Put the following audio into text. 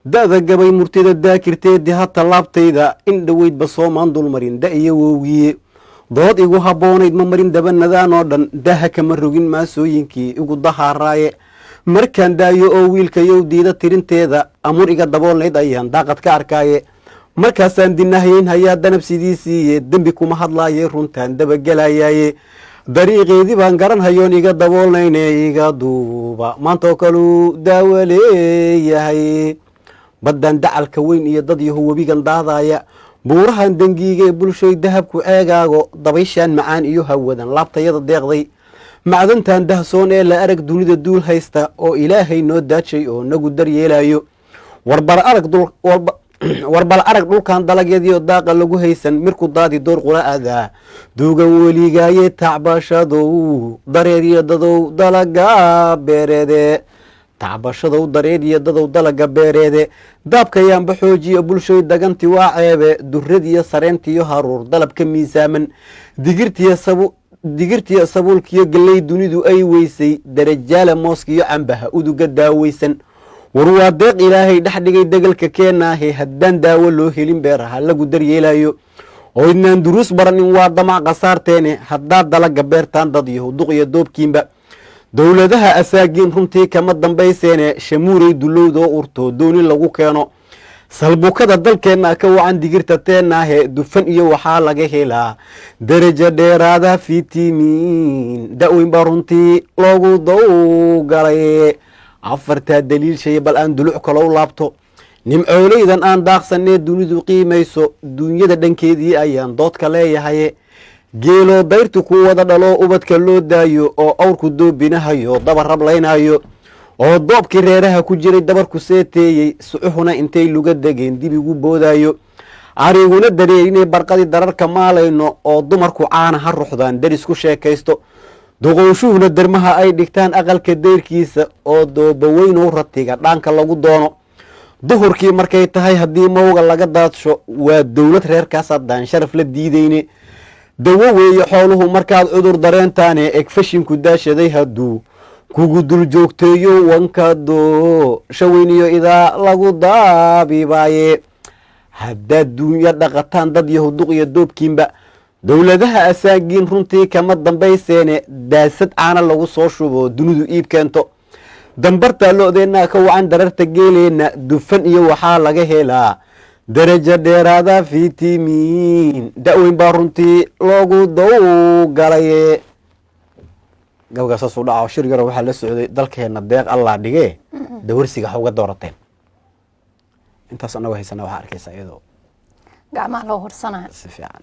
Da'da gabay murtida daakirteedii ha tallaabtayda in dhoweydba soomaan dulmarin da iyo wowgiye. Dood igu habboonayd ma marin dabanadaan oo dhan, daha kama rogin maasooyinkii igu dahaaraaye. Markaan daayo oo wiilkayow diida tirinteeda, amur iga daboolnayd ayaan daaqad ka arkaaye. Markaasaan dinahyayn hayaa danab sidii siiye, dembi kuma hadlaaye, runtaan dabagelayaaye. Dariiqeedii baan garan hayoon iga daboolnayne, iga duuba maantoo kaluu daawo leeyahay. Baddan dacalka weyn iyo dad yahu webigan daadaaya, buurahan dangiiga ee bulshoy dahabku ceegaago, dabayshaan macaan iyo hawadan laabtayada deeqday, macdantan dahsoon ee la arag dunida duul haysta oo Ilaahay noo daajay oo nagu daryeelayo. Warbal arag dhulkan dalagyadiio daaqa lagu haysan, mirku daadi door qura'ada duugan weligaaye. Tacbashadow dareeriyo dadow dalaga beereede, tacbashadow dareeriyo dadow dalaga beereede. Daabkayaanba xoojiya bulshoy, daganti waa ceebe. Duradiyo sareentiyo haruur dalabka miisaaman, digirtiyo sabuulkiyo galley dunidu ay weysay, darajaala mooskiyo cambaha uduga daaweysan. War waa deeq Ilaahay dhex dhigay degelka keenaahe, haddaan daawo loo helin beeraha lagu daryeelayo oo idnaan duruus baranin, waa damac khasaarteene. Haddaad dalaga beertaan dad yahu duq iyo doobkiinba, dowladaha asaagiin runtii kama dambayseene. Shamuuray dulowdoo urto dooni lagu keeno, salbukada dalkeenna ka wacan digirta teenaahe. Dufan iyo waxaa laga helaa derajo dheeraada, fitimiin da-weyn baa runtii loogu dowgalay. Afartaa daliilshaya bal aan duluc kalow laabto. Nimcooleydan aan daaqsanee dunidu qiimayso, duunyada dhankeedii ayaan doodka leeyahay. Geeloo dayrtu ku wada dhaloo ubadka loo daayo, oo awrku doobinahayo daba rablaynayo, oo doobkii reeraha ku jiray dabarku seeteeyey, sucuhuna intay luga degeen dibigu boodayo, ariguna dareerinay barqadii dararka maalayno, oo dumarku caana ha ruxdaan deris ku sheekaysto, duqowshuhuna dermaha ay dhigtaan aqalka dayrkiisa, oo doobaweynow ratiga dhaanka lagu doono duhurkii markay tahay haddii mawga laga daadsho, waa dowlad reerkaas haddaan sharaf la diideyne. Dawo weeye xooluhu markaad cudur dareentaane, egfashinku daashaday hadduu kugu dul joogteeyo, wankado shaweyniyo idaa lagu daabibaaye. Haddaad duunyo dhaqataan dad yahu duq iyo doobkiinba, dowladaha asaagiin runtii kama dambayseene. Daasad caana lagu soo shubo dunidu iib keento, dambartaa lo-deennaa ka wacan dararta geeleenna. Dufan iyo waxaa laga helaa darajo dheeraada, fitimiin da-weyn baa runtii loogu dowgalay. Gabgaa saasuu dhaca shir yaro waxaa la socday dalkeenna deeq Allah dhigee, dawarsiga wax uga doorateen intaas annagoo haysana waxaa arkaysaa iyadoo gacmaha loo horsanayo. Si fiican.